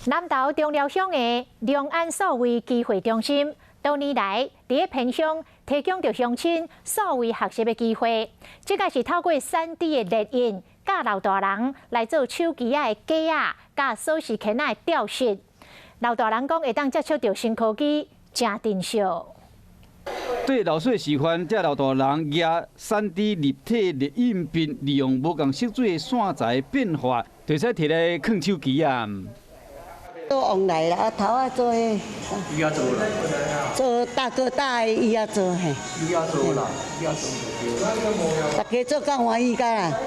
南投中寮鄉的龍安數位機會中心，多年來佇咧偏鄉提供著鄉親數位學習的機會。這個是透過3D 的列印，教老大人來做手機仔的架仔，佮鎖匙圈仔的吊飾。老大人講會當接觸著新科技，誠珍惜。對老師示範，這老大人舉3D 立體列印筆，利用無仝色水的線材變化，就會使提來囥手機啊。都往來啦，啊頭仔做彼。伊也做啦。做大哥大的伊也做嘿。伊也做啦，伊也做。大家做較歡喜較啦。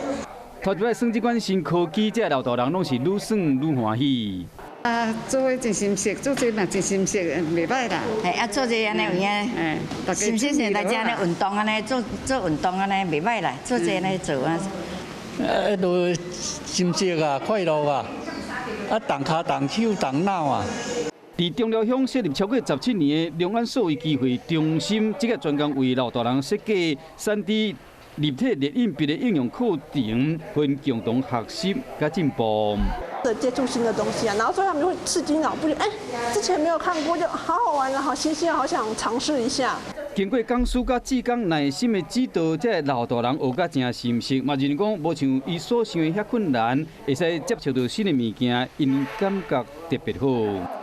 頭一擺耍這款新科技，這老大人攏是愈耍愈歡喜。啊，做伙真心適，做這嘛真心適，袂䆀啦。嘿，啊，做這按呢有影，心適是來遮呢運動按呢，做做運動按呢袂䆀啦，做這按呢做啊。啊，都心適啊，快樂啊，啊，動跤動手動腦啊。佇中寮鄉設立超過17年的龍安數位機會中心，這個專工為老大人設計3D 立體列印筆的應用課程，分共同學習佮進步。的接觸新的東西啊，然後所以他們就會刺激腦部，就哎，之前沒有看過，就好好玩啊，好新鮮，好想嘗試一下。經過講師佮志工耐心的指導，這個老大人學甲誠心適，嘛認為講無像伊所想的遐困難，會使接觸著新的物件，𪜶感覺特別好。